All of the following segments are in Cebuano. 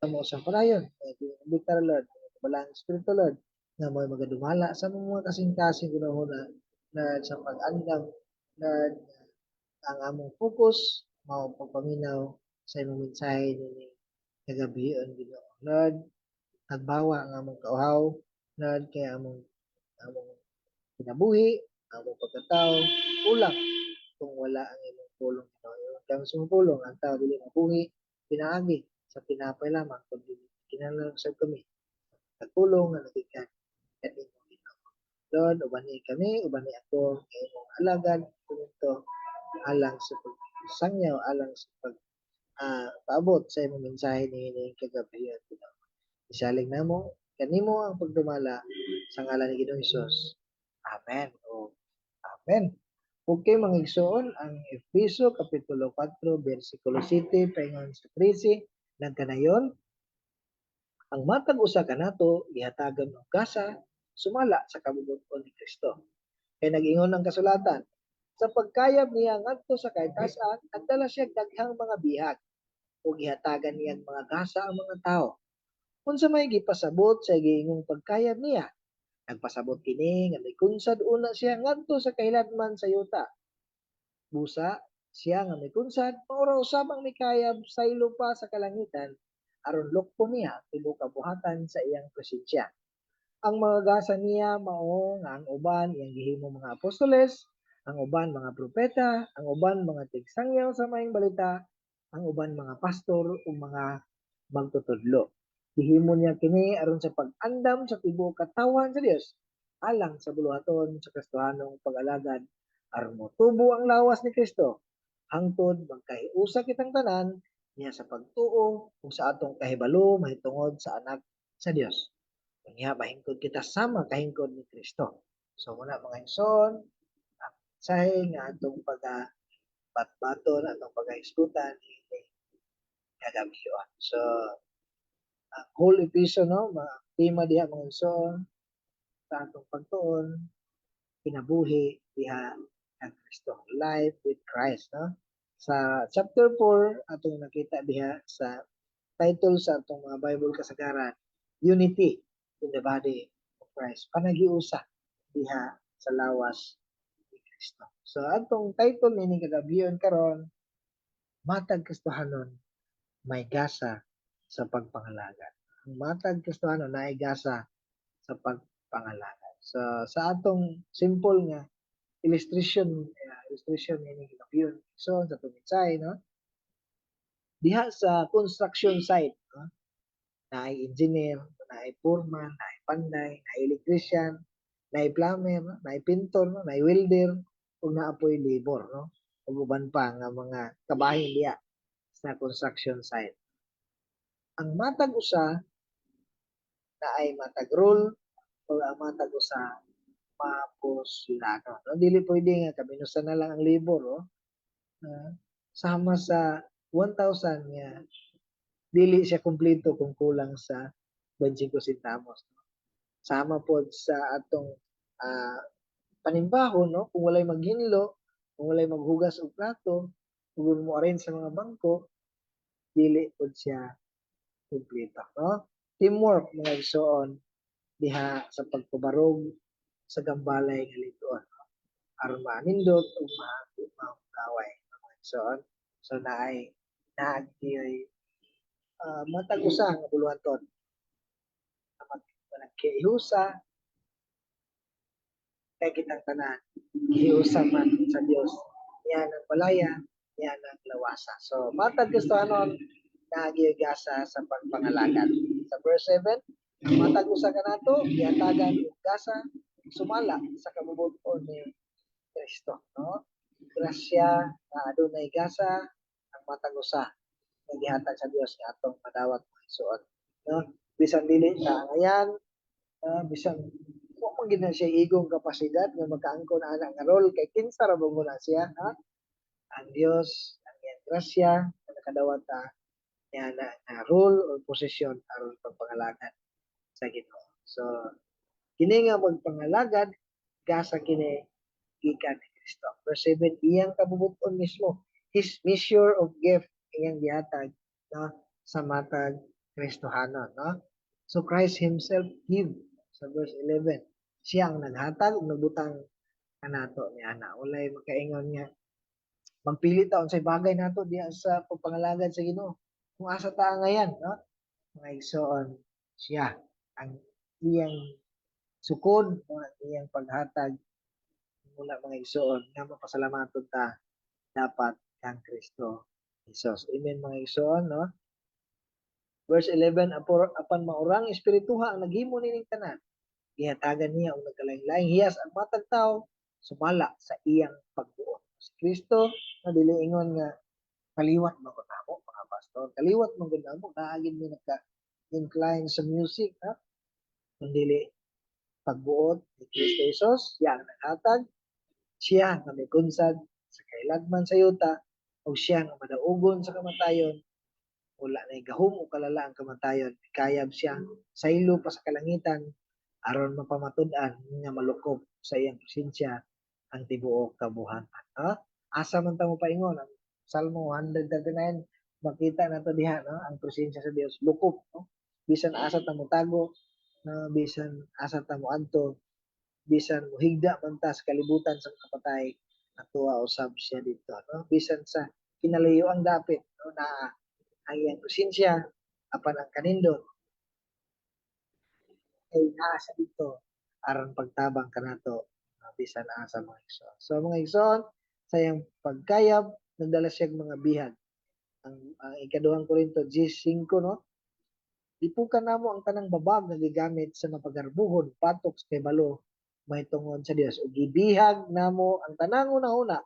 Mo sa padayon. Imbita, Lord, Balaang Espiritu, Lord, nga mo magadumala sa mga kasing-kasing gunahuna na sa pag-andam, Lord, ang among focus mao pagpaminaw sa imong mensahe nining kagabion, Ginoo. Lord, tagbawa ang among kauhaw, Lord, kay among kinabuhi, among pagkatao, kulang kung wala ang imong pulong, Ginoo. Kang sa imong pulong, ang tao dili mabuhi pinaagi sa tinapay lamang, kundi kinahanglan usab kami nagpulong nga nagikan kanimo, Ginoo. Lord, ubani kami, ubani ako nga imong alagad kumento alang sa pagsangyaw, alang sa pag paabot sa imong mensahe niining kagabion, Ginoo. Isalig namo kanimo ang pagdumala sa ngalan ni Ginoong Hesus. Amen. O amen. Okay, mga igsoon, ang Efeso kapitulo 4 bersikulo 7 paingon sa 13, nagkanayon ang matag usa kanato gihatagan og gasa sumala sa kabubut-on ni Kristo. Kay nag-ingon ang kasulatan, sa pagkayab niya ngadto sa kahitasan, nagdala siya daghang mga bihag ug gihatagan niya mga gasa ang mga tao. Unsa may gipasabot sa giingong pagkayab niya? Nagpasabot kini nga mikunsad una siya ngadto sa kahiladman sa yuta. Busa, siya nga mikunsad, mao ra usab ang mikayab saylo pa sa kalangitan aron lukpon niya ang tibuok kabuhatan sa iyang presensya. Ang mga gasa niya mao nga ang uban iyang gihimong mga apostoles, ang uban mga propeta, ang uban mga tigsangyaw sa maayong balita, ang uban mga pastor ug mga magtutudlo. Gihimo niya kini aron sa pag-andam sa tibuok katawan sa Dios alang sa buluhaton sa Kristohanong pag-alagad aron motubo ang lawas ni Kristo hangtod magkahiusa kitang tanan niya sa pagtuo ug sa atong kahibalo mahitungod sa Anak sa Dios. Unya mahingkod kita sama kahingkod ni Kristo. So muna, mga igsoon, ang mensahe nga atong pag batbaton, atong pagahisgutan niining kagabion. So ang whole episode, no, mga tema diha, mga igsoon, sa atong pagtuon, kinabuhi diha kang Kristo, life with Christ, no? Sa chapter 4 atong nakita diha sa title sa atong mga Bible kasagaran, Unity in the Body of Christ, panaghiusa diha sa lawas ni Kristo. So atong title nining kagabion karon, Matag Kristohanon May Gasa sa Pagpangalagad. Ang matag Kristohanon naay gasa sa pagpangalagad. So sa atong simple nga illustration nining kagabion, so sa atong mensahe, no, diha sa construction site, no, naay engineer, naay foreman, naay panday, naay electrician, naay plumber, naay pintor, no, naay welder, ug naa poy labor, no, ug uban pa nga mga kabahin diha sa construction site. Ang matag usa naay matag role o ang matag usa mapuslano, no? Dili pwede nga kaminusan na lang ang labor, oh. Sama sa 1,000 nga dili siya kumpleto kung kulang sa 25 centavos, no? Sama pod sa atong panimbahon, no, kung walay maghinlo, kung walay maghugas og plato, kung mo arrange sa mga bangko, dili pod siya kumpleto, no? Teamwork, mga igsoon, diha sa pagpabarog sa gambalay nga lig-on, no? Aron maanindot ug maugaway, mga igsoon. So naay naagyoy matag usa nga buluhaton nagkihusa kay kitang tanan gihiusa man sa Dios niya ng balaya, niya ng lawasa. So matag Kristohanon naagyoy gasa sa pagpangalagad. Sa verse 7, ang matag usa kanato gihatagan og gasa sumala sa kabubut-on ni Kristo, no? Grasya nga adunay gasa ang matag usa nga gihatag sa Dios nga atong madawat, mga igsoon, no? Bisan dili ta angayan, bisan wa man gid na siya igong kapasidad nga makaangkon ana nga role kay kinsa ra ba na siya, ha? Ang Dios, ang iyang grasya nga nakadawat ta niya na, na role or posisyon aron pagpangalagad sa Ginoo. So kini nga magpangalagad, gasa kini gikan ni Kristo. Verse 7, iyang kabubut-on mismo, his measure of gift iyang gihatag, no, sa matag Kristohanon, no? So Christ himself give sa verse 11. Siya ang naghatag ug nagbutang kanato ni ana. Walay makaingon nga magpili ta unsay bagay nato diha sa pagpangalagad sa Ginoo. Kung asa ta ngayan, no? Mga igsoon, siya ang iyang sukod, no? Ang iyang paghatag muna, mga igsoon, nga mapasalamaton ta dapat kang Kristo Jesus. Amen, mga igsoon, no? Verse 11, apan maurang espirituha ang naghimo nining tanan. Gihatagan niya og nagkalain-laing hiyas ang matag tawo sumala sa iyang pagbuot. Si Kristo na dili ingon nga kaliwat man gud namo, mga pastor. Kaliwat man gud namo, naa gyud mi nagka incline sa music, ha? Kung dili pagbuot ni Kristo Jesus, siya ang naghatag, siya nga may kunsad sa kailagman sa yuta, o siya nga madaugon sa kamatayon, wala na gahom o kalala ang kamatayon. Kayab siya sa ilo pa sa kalangitan aron mapamatud-an nga malukop sa iyang presensya ang tibuok kabuhatan. Ha? Asa man ta mo paingon ang Salmo 139, makita nato diha, no, ang presensya sa Dios lukop, no? Bisan asa ta mo tago, no, bisan asa ta mo adto, bisan mohigda man ta sa kalibutan sa mga patay, atoa usab siya dito, no? Bisan sa kinalayo ang dapit, no, naa ang iyang presensya, apan ang kanindot kay naa siya dito aron pagtabang kanato, no, bisan asa, mga igsoon. So mga igsoon, sa iyang pagkayab nagdala siya og mga bihag. Ang Ikaduhang Korinto 10:5, no? Lipukan namo ang tanang babag nga gigamit sa mapagarbuhon batok sa kahibalo mahitungod sa Dios ug gibihag namo ang tanang hunahuna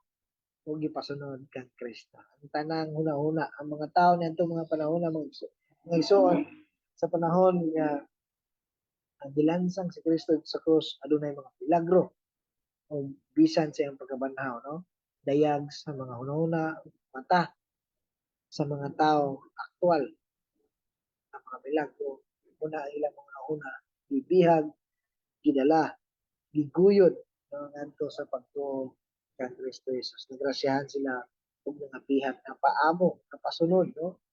ug gipasunod kang Kristo. Ang tanang hunahuna, ang mga tao niadtong mga panahon na, mga igsoon, sa panahon nga ang gilansang si Kristo sa krus, adunay mga milagro o bisan sa iyang pagkabanhaw, no? Dayag sa mga hunahuna, mata sa mga tao aktual ang mga milagro, una ang ilang mga hunahuna gibihag, gidala, giguyod, no, ngadto sa pagtuo kang Kristo Jesus. Nagrasyahan sila og mga bihag na paamo, napasunod, no?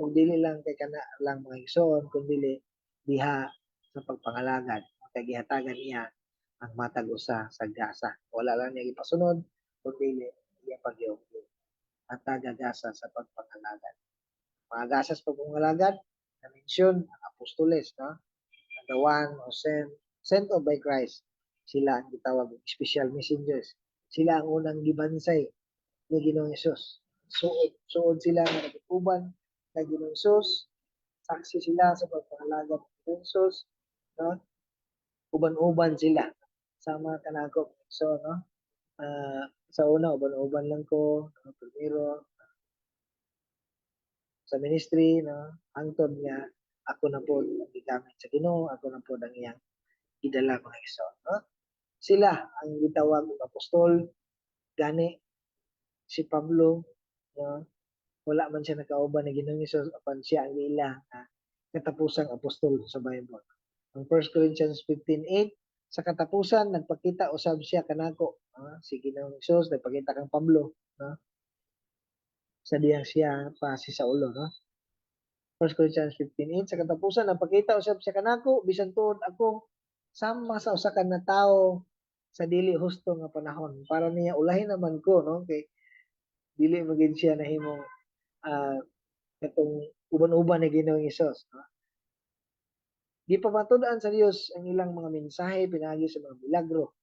Ug dili lang kay kana lang, mga igsoon, kun dili diha sa pagpangalagad kay gihatagan niya ang matag usa sa gasa. Wala lang niya gipasunod kun dili iya pagyud hatag gasa sa pagpangalagad. Mga gasa sa pagpangalagad na mensyon ang apostoles, no? The one who sent of by Christ. Sila ang gitawag og special messengers. Sila ang unang gibansay ni Ginoong Hesus. Suod, suod sila nga nagtuban kay Ginoong Hesus. Saksi sila sa pagpangalagad ng Ginoong Hesus, no? Uban-uban sila sama kanako. So, no? Sa una, uban-uban lang ko, no? Primero, sa ministry, no? Hangtod nga ako na po ang gigamit sa Ginoo, ako na po ang iyang gidala, mga igsoon, no? Sila ang gitawag og apostol, gani si Pablo, no? Wala man siya nakauban ni Ginoong Hesus apan siya ang giila nga katapusang apostol sa Bible. Ang 1 Corinthians 15:8, sa katapusan nagpakita usab siya kanako, si Ginoong Hesus nagpakita kang Pablo, no? Sa diyang siya pa si Saulo, no? 1 Corinthians 15:8, sa katapusan nagpakita usab siya kanako bisan tuod ako sama sa usa ka na tawo sa dili husto nga panahon. Para niya ulahin naman ko, no, kay dili magid siya nahimong katong uban-uban ni Ginoong Hesus, no? Gipamatud-an sa Dios ang ilang mga mensahe pinaagi sa mga milagro,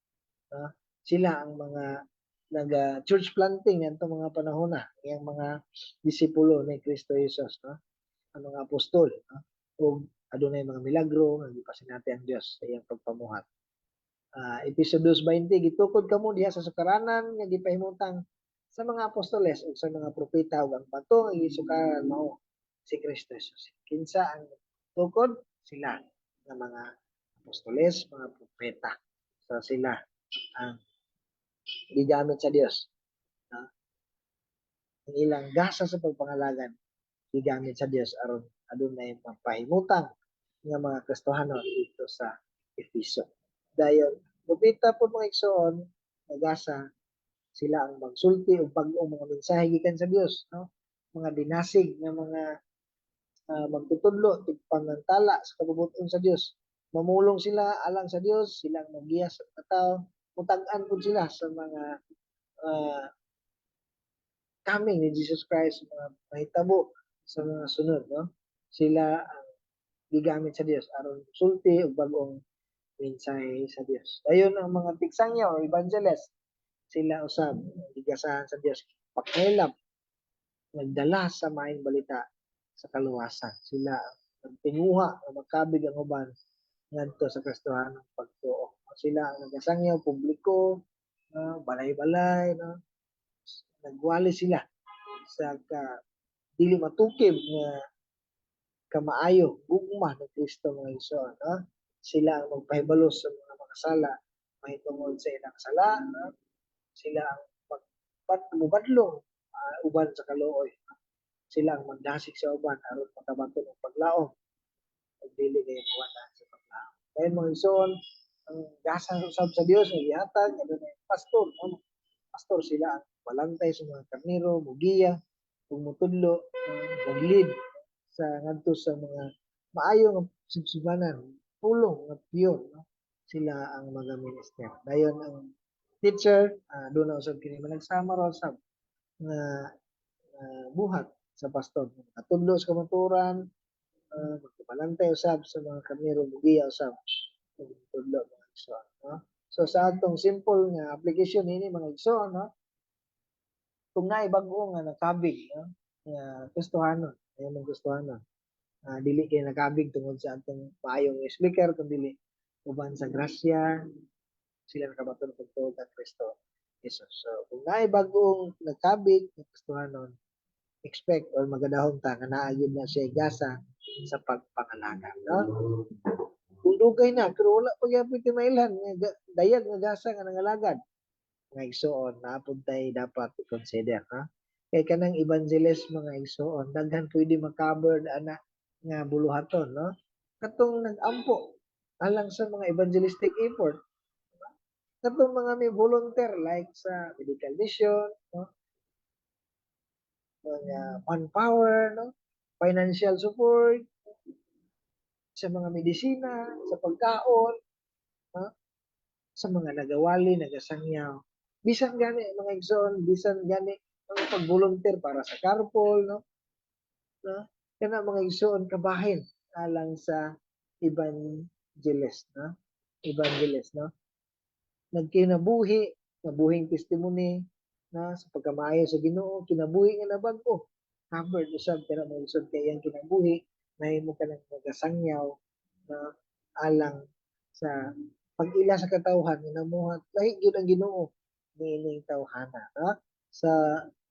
no? Sila ang mga naga church planting ngadtong mga panahon na, iyang mga disipulo ni Kristo Jesus, no? Ang mga apostol, no? Ug adunay mga milagro nga gipasinati ang Dios sa iyang pagpamuhat. Episo 2:20, gitukod kamo diha sa sukaranan nga gipahimutang sa mga apostoles ug sa mga propeta, ug ang bato nga gisukaran mao si Kristo Jesus. Kinsa ang tukod? Sila nga mga apostoles, mga propeta. So sila ang gigamit sa Dios. No? Ang ilang gasa sa pagpangalagad gigamit sa Dios aron adunay mapahimutang nga mga Kristohanon dito sa Efeso. Dayon, propeta po, mga igsoon, nagasa sila ang magsulti og bag-ong mga mensahe gikan sa Dios, no? Mga dinasig nga mga Magtutudlo tigpangantala sa kabubut-on sa Dios. Mamulong sila alang sa Dios, sila ang magiya sa mga tao, mutag-an pud sila sa mga coming ni Jesus Christ, mga mahitabo sa mga sunod, no? Sila ang gigamit sa Dios aron sulti og bag-ong mensahe sa Dios. Dayon ang mga tigsangyaw or evangelist, sila usab gigasahan sa Dios, pakialam nagdala sa maayong balita sa kaluwasan. Sila ang nagtinguha nga makabig ang uban ngadto sa Kristohanong pagtuo. Sila ang nagasangyaw publiko, no, balay-balay, no? Nagwali sila sa ka dili matukib nga kamaayo, gugma ng Kristo, mga igsoon, no? Sila ang magpahibalo sa mga makasala mahitungod sa ilang sala, no? Sila ang mubadlong uban sa kaluoy. Sila ang magdasig sa uban aron makabaton og paglaom ug dili kay mawala sa paglaom. Kaya, mga igsoon, ang gasa usab sa Dios nga gihatag adunay pastor, no? Pastor, sila ang balantay sa mga karnero, mugiya, ug mutudlo, nag-lead sa ngadto sa mga maayo nga sibsibanan, pulong nga pure, no? Sila ang mga minister. Dayon ang teacher, doon na usab kini managsama ra usab nga buhat sa pastor. Katudlo sa kamatuoran, magbalantay usab sa mga karnero, mugiya usab ug tudlo, mga igsoon, no? So sa atong simple nga application nini, mga igsoon, no? Kung naay bag-o nga nakabig, no, nga Kristohanon, ayon mong Kristohanon. Dili kay nakabig tungod sa atong maayong speaker, kundi uban sa grasya sila nakabaton og pagtuo kang Kristo Jesus. So kung naay bag-ong nagkabig nga Kristohanon, expect or magadahom ta nga naa gyud na siya gasa sa pagpangalaga, no? Kung dugay na pero wala pa gyapon timailhan nga dayag nga gasa nga nangalagad, mga igsoon, naa pud tay dapat i-consider, ha? Kay kanang evangelist, mga igsoon, daghan pwede ma-cover ana nga buluhaton, no? Katong nag-ampo alang sa mga evangelistic effort, katong mga may volunteer like sa medical mission, no, mga manpower, no, financial support sa mga medisina, sa pagkaon, no, sa mga nagawali, nagasangyaw. Bisan gani, mga igsoon, bisan gani ang pag-volunteer para sa carpool, no? No? Kana, mga igsoon, kabahin alang sa evangelist, no? Evangelist, no? Nagkinabuhi, nabuhing testimony na sa pagkamaayo sa Ginoo, kinabuhi nga nabag-o. Covered usab kana, mga igsoon, kay iyang kinabuhi nahimo ka ng magasangyaw na alang sa pag-ila sa katawhan nga namuhat lahi gyud ang Ginoo niining tawhana, no? Sa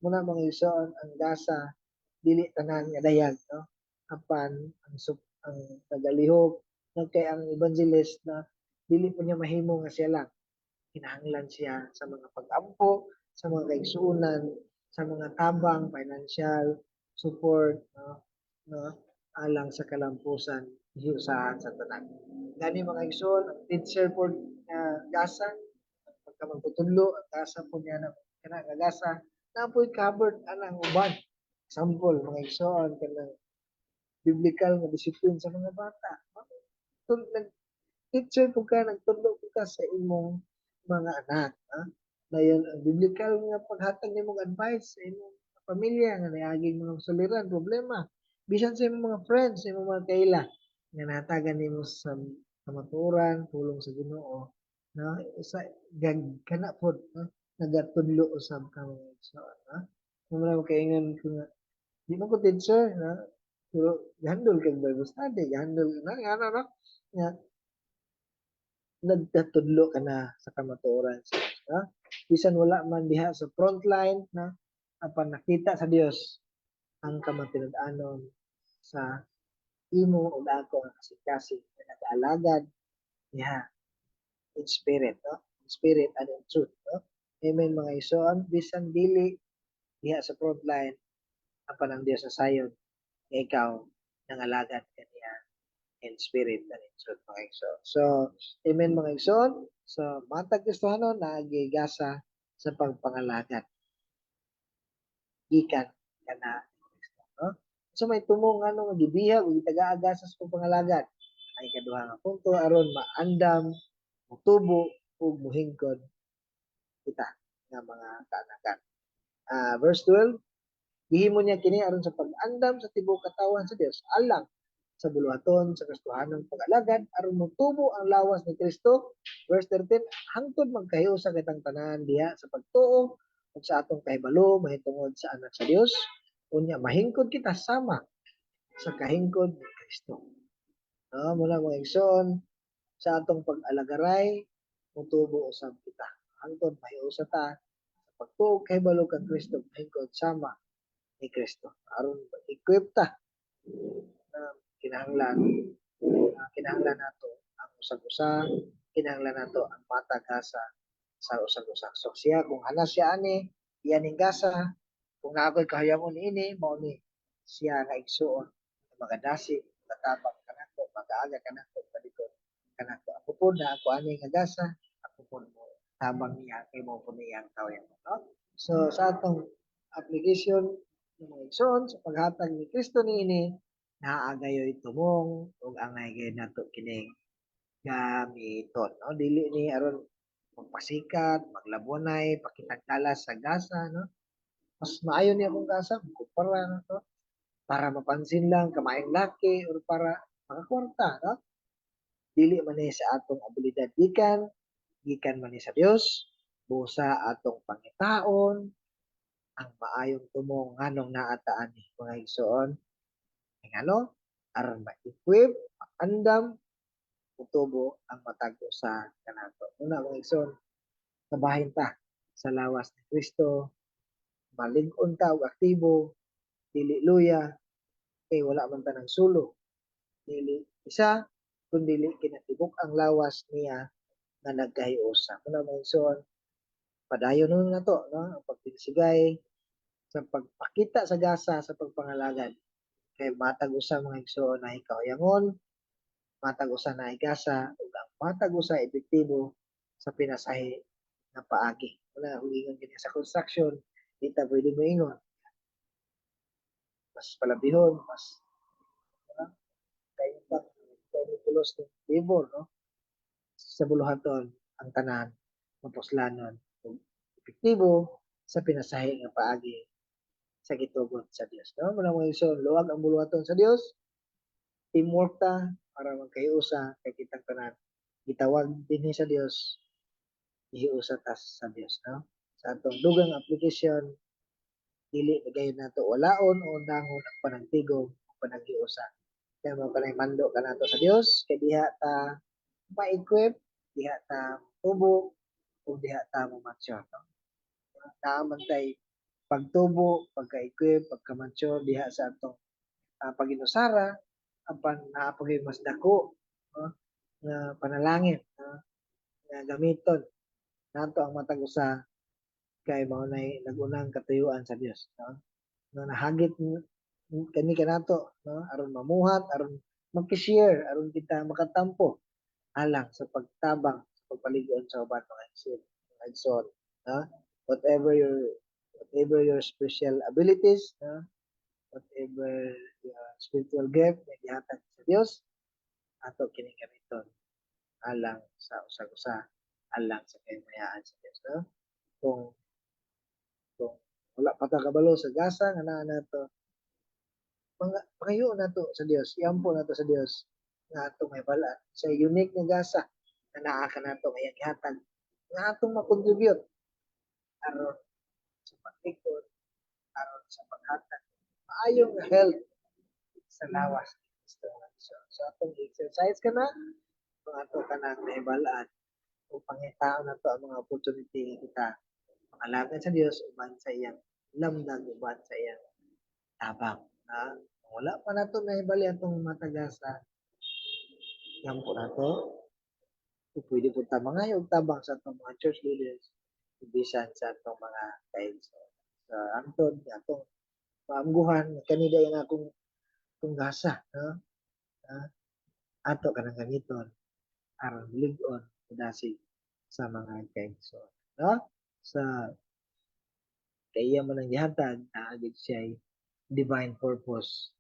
muna, mga igsoon, ang gasa dili tanan nga dayag, no, apan ang nagalihok, no, kay ang evangelist na dili po niya mahimo nga siya lang. Kinahanglan siya sa mga pag-ampo sa mga kaigsuonan, sa mga tabang, financial support, no, no, alang sa kalampusan hiusahan sa tanan. Gani, mga igsoon, ang teacher po nga gasa, pagka magtutudlo, ang gasa po niya na kana nga gasa na po'y covered anang uban. Example, mga igsoon, kanang biblical nga discipline sa mga bata. Nag teacher po ka, nagtudlo po ka sa imong mga anak. Ha? Dayon ang biblical nga paghatag nimong advice sa imong pamilya nga niaging mga suliran, problema. Bisan sa imong mga friends, sa imong mga kaila, nga natagan nimo sa kamatuoran, pulong sa Ginoo, no? Sa gag kana pod, no? Nagatudlo usab ka, mga igsoon, no? Kung wala kaingon ko nga, di man ko teacher, no? Pero handle kag Bible study, handle na nga no? Nga nagtatudlo ka na sa kamatuoran sa Dios, no? Bisan wala man diha sa frontline, no? Apan nakita sa Dios ang kamatinud-anon sa imo ug ako nga kasing-kasing nga nag-alagad diha in spirit, no? In spirit and in truth, no? Amen, mga igsoon, bisan dili diha sa frontline, apan ang Dios sa sayon nga ikaw nangalagad kaniya in spirit and in truth, mga igsoon. So, amen, mga igsoon. So, matag Kristohano naay gasa sa pagpangalagad gikan kana ni Kristo, no? So may tumong ano nga gibihag ug gitagaa gasa sa pagpangalagad. Ang ikaduha nga punto, aron maandam, mutubo ug muhingkod kita nga mga kaanakan. Verse 12, gihimo niya kini aron sa pag-andam sa tibuok katawan sa Dios alang sa buluhaton sa kastohanong pag-alagad aron motubo ang lawas ni Kristo. Verse 13, hangtod magkahiusa kitang tanan diha sa pagtuo ug sa atong kahibalo mahitungod sa Anak sa Dios, unya mahingkod kita sama sa kahingkod ni Kristo. No, muna, mga igsoon, sa atong pag-alagaray, mutubo usab kita hangtod mahiusa ta sa pagtuo, kahibalo kang Kristo, mahingkod sama ni Kristo, aron equip ta na kinahanglan nato ang usag-usa, kinahanglan nato ang matag gasa sa usag-usa. So siya, kung hanas siya ani, iya ning gasa. Kung naa ko'y kahayangon niini, mao ni siya nga igsuon nga magadasi, matabang kanako, magaaga kanako, palikod kanako. Ako po na ako ani nga gasa, ako po mo tabang niya kay mo po niyang kahayangon, no? So sa atong application ng mga igsoon, sa paghatag ni Kristo niini, naa gayoy tumong ug angay gayud nato kining gamiton, no? Dili ni aron magpasikat, maglabonay, pakitang galas sa gasa, no? Mas maayo ni akong gasa, kumpara, no? Para mapansin lang kamaayong laki or para makakwarta, no? Dili man ni sa atong abilidad gikan, gikan man ni sa Dios, busa atong pangitaon ang maayong tumong nganong naa ta ani, mga igsoon. Ngano? Aron ma-equip, maandam, mutubo ang matag usa kanato. Una, mga igsoon, kabahin ta sa lawas ni Kristo, malig-on ta og aktibo, dili luya, kay wala man ta nang sulo. Dili isa, kundi kinatibuk ang lawas niya nga nagkahiusa. Una, mga igsoon, padayon nun nato, no, ang pagpinsigay sa pagpakita sa gasa sa pagpangalagad. Kay matag usa, mga igsoon, naay kahuyangon, matag usa naay gasa, ug ang matag usa epektibo sa pinasahi nga paagi. Wala hugingon kini sa construction, di ta pwede moingon. Mas palabihon, mas kay pa kay pulos ng labor, no? Sa buluhaton, ang tanan mapuslanon ug epektibo sa pinasahi nga paagi sa gitugot sa Dios, no? Muna, mga igsoon, luwag ang buluhaton sa Dios. Teamwork ta para magkahiusa kay kitang tanan gitawag dinhi sa Dios, ihiusa ta sa Dios, no? Sa atong dugang application, dili na gayud nato walaon o undangon ang panagtigom o panaghiusa. Kaya mao kanay mando kanato sa Dios kay diha ta ma-equip, diha ta tubo ug diha ta mo-mature, no? Naa man tay pagtubo, pagka-equip, pagka-mature diha sa atong paginusara, apan naa pa gyud mas dako, no, nga panalangin, no, nga gamiton nato ang matag usa kay mao nay nag-unang katuyuan sa Dios, no? No, nahagit kani kanato, no, aron mamuhat, aron maki-share, aron kita makatampo alang sa pagtabang sa pagpalig-on sa uban, mga igsoon, no? Whatever your special abilities, no, whatever your spiritual gift na gihatag sa Dios, ato kining gamiton alang sa usag-usa, alang sa kahimayaan sa Dios, no? Kung wala pa ta kabalo sa gasa nga naa nato, mga pangayo nato sa Dios, iampo nato sa Dios nga atong mahibal-an sa unique nga gasa nga naa kanato nga iyang gihatag nga atong ma-contribute aron sa paglikod, aron sa paghatag maayong health sa lawas ni Kristo. So, sa atong exercise ka na kung ato ka nang nahibal-an o pangitaon nato ang mga opportunity nga kita mangalagad sa Dios uban sa iyang lamdag, uban sa iyang tabang. Na kung wala pa nato nahibali atong matag gasa, iampo nato. Kung pwede po ta mangayo og tabang sa atong mga church leaders, bisan sa atong mga kaigsoon. Sa hangtod atong maamguhan kani diay ang akong akong gasa, no? Ha? Ato kanang gamiton aron lig-on dasig sa mga kaigsoon, no? Sa kay iya man ang gihatag, naa gid siya'y divine purpose.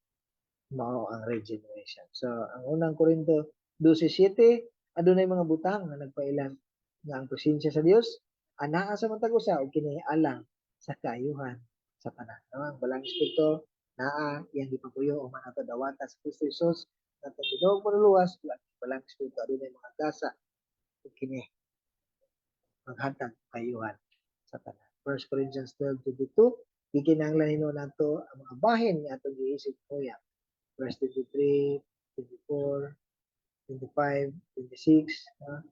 Mao ang regeneration. So, ang Unang Korinto 12:7, adunay mga butang nga nagpailan nga ang presensya sa Dios anaa sa matag usa ug kini alang sa kaayuhan sa tanan. No? Ang Balaang Espiritu naa iyang gipapuyo human ato dawata sa Kristo Jesus nga atong Ginoong Manluluwas. Ug ang Balaang Espiritu adunay mga gasa ug kini maghatag kaayuhan sa tanan. 1 Corinthians 12:22, gikinahanglan hinuon nato ang mga bahin nga atong giisip kuya. Verse 23, 24, 25, 26, no?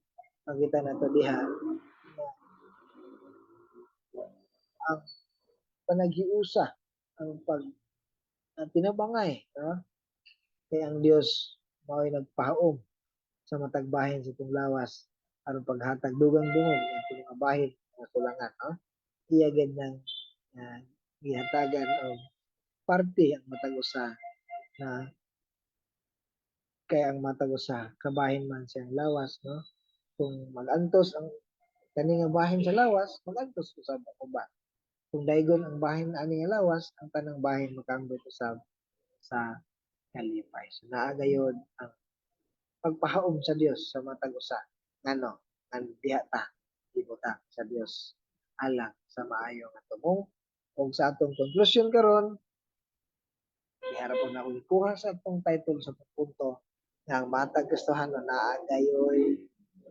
Makita nato diha na ang panaghiusa, ang tinabangay, no? Kay ang Dios mao'y nagpahaom sa matag bahin sa itong lawas aron paghatag dugang dungog ng itong mga bahin nga kulangan, no? Iya gid nang gihatagan og parte ang matag usa na kay ang matag usa kabahin man siyang lawas, no? Kung magantos ang kani nga bahin sa lawas, magantos usab ang uban. Kung daygon ang bahin ani nga lawas, ang tanang bahin makambit usab sa kalipay. So naa gayod ang pagpahaom sa Dios sa matag usa, ngano ngan diha ta gibutang sa Dios alang sa maayo nga tumong. Ug sa atong konklusyon karon, diha ra po na ako gikuha sa atong title sa punto nga ang matag Kristohano naa gayoy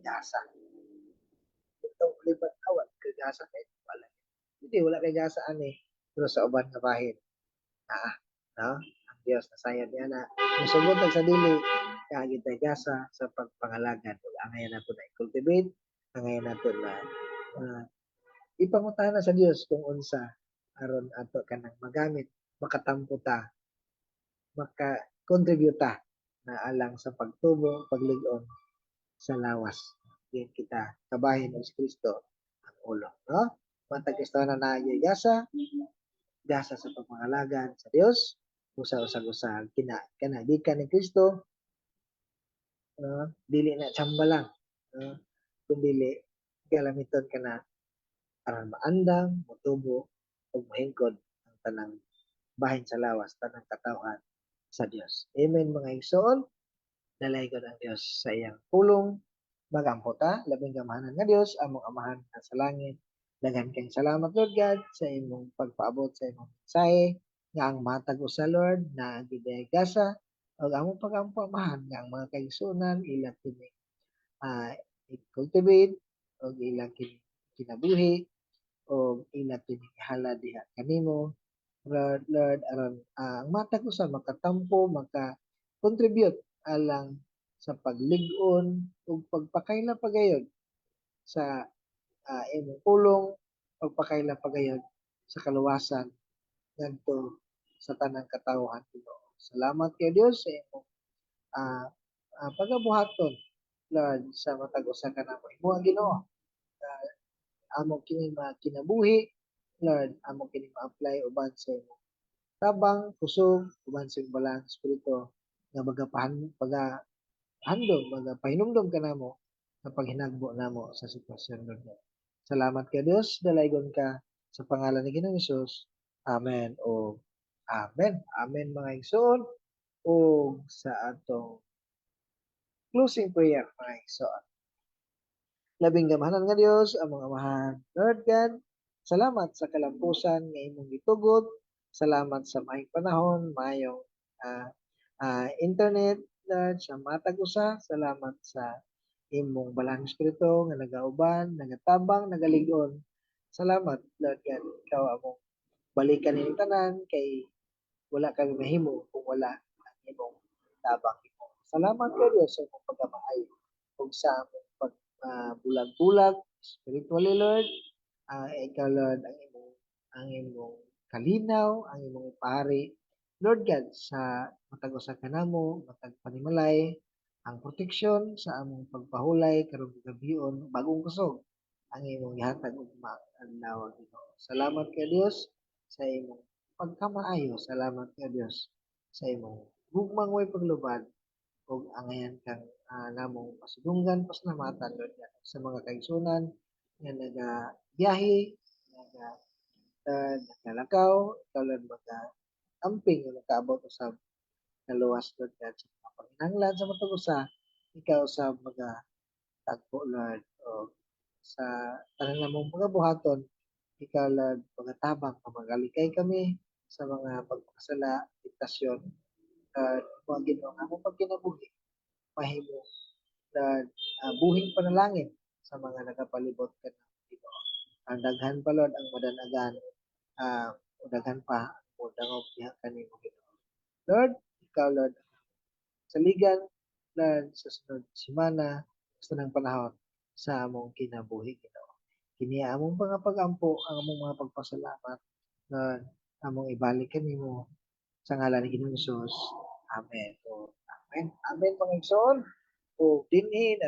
gasa. Itong libat awat kay gasa, kay wala. Hindi, wala kay gasa ani, pero sa uban nga bahin naa, no? Ang Dios nasayod niya na musugot sa dili kaagi tay gasa sa pagpangalagad ug angayan nato na i-cultivate, angayan nato na ipangutana sa Dios kung unsa aron ato kanang magamit, makatampo ta, maka-contribute ta na alang sa pagtubo, paglig-on sa lawas. Diin kita kabahin og si Kristo ang ulo, no? Matag Kristohano naa gasa, gasa sa pagpangalagad sa Dios, usa usag usa kina kana gikan ni Kristo, no? Dili na tsamba lang, no? Kundili galamiton ka na aron maandam, motubo ug mohingkod ang tanang bahin sa lawas, tanang katawhan sa Dios. Amen, mga igsoon. Dalaygon ang Dios sa iyang pulong. Magampo ta. Labing gamhanan nga Dios, among Amahan nga sa langit. Daghan kang salamat, Lord God, sa imong pagpaabot sa imong mensahe nga ang matag usa, Lord, naa giday gasa ug among pagampo, Amahan, nga ang mga kaigsuonan ila kini i-cultivate ug ila kini kinabuhi ug ila kini ihalad diha kanimo, Lord, Lord, aron ang matag usa makatampo, maka-contribute alang sa paglig-on ug pagpakaila pagayon sa imong pulong, pagpakaila pagayon sa kaluwasan ngadto sa tanang katawhan, Ginoo. Salamat kay Dios sa imong pagabuhaton, Lord, sa matag usa kanamo. Imo ang Ginoo. Amo kini kinabuhi, Lord, amo kini ma-apply uban sa imong tabang, kusog, uban sa imong Balaang Espiritu nga magapahan paga handom, magapahinumdom kanamo sa paghinagbo namo sa sitwasyon, Lord. Salamat kay Dios, dalaygon ka sa pangalan ni Ginoong Hesus. Amen o amen. Amen, mga igsoon, ug sa atong closing prayer, mga igsoon. Labing gamhanan nga Dios, among Amahan, Lord God, salamat sa kalampusan nga imong gitugot. Salamat sa maayong panahon, maayong internet, Lord, sa matag usa. Salamat sa imong Balaang Espiritu nga nagauban, nagatabang, nagalig-on. Salamat, Lord God, ikaw among balikan ining tanan kay wala kami mahimo kung wala ang imong tabang, Ginoo. Salamat kay Dios sa imong pagkamaayo ug sa among pag bulag-bulag spiritually, Lord. Ikaw, Lord, ang imong kalinaw, ang imong ipahari, Lord God, sa matag usa kanamo, matag panimalay, ang proteksyon sa among pagpahulay karong gabion, bagong kusog ang imong gihatag ugma adlaw, Ginoo. Salamat kay Dios sa imong pagkamaayo. Salamat kay Dios sa imong gugmang way paglubad ug angayan kang namong pasidunggan, pasalamatan, Lord God, sa mga kaigsunan nga nagabiyahe, nagalakaw, ikaw, Lord, maga amping nga makaabot usab. Naluwas, Lord God, sa mga panginahanglan sa matag usa, ikaw sa mga tagpo, Lord, o sa tanan namong mga buhaton, ikaw, Lord, magatabang nga magalikay kami sa mga pagpakasala, tentasyon, Lord, mga Ginoo, ang among pagkinabuhi, mahimo, Lord, buhing panalangin sa mga nagapalibot kanamo, Ginoo. Ang daghan pa, Lord, ang madanagan, o daghan pa ang modangop diha kanimo, Ginoo. Lord, ikaw, Lord, saligan, Lord, sa sunod semana, sa tanang panahon sa among kinabuhi, Ginoo. Kini among mga pag-ampo, ang among mga pagpasalamat, Lord, among ibalik kanimo sa ngalan ni Ginoong Hesus. Amen. O, amen. Amen, mga igsoon. O dinhi na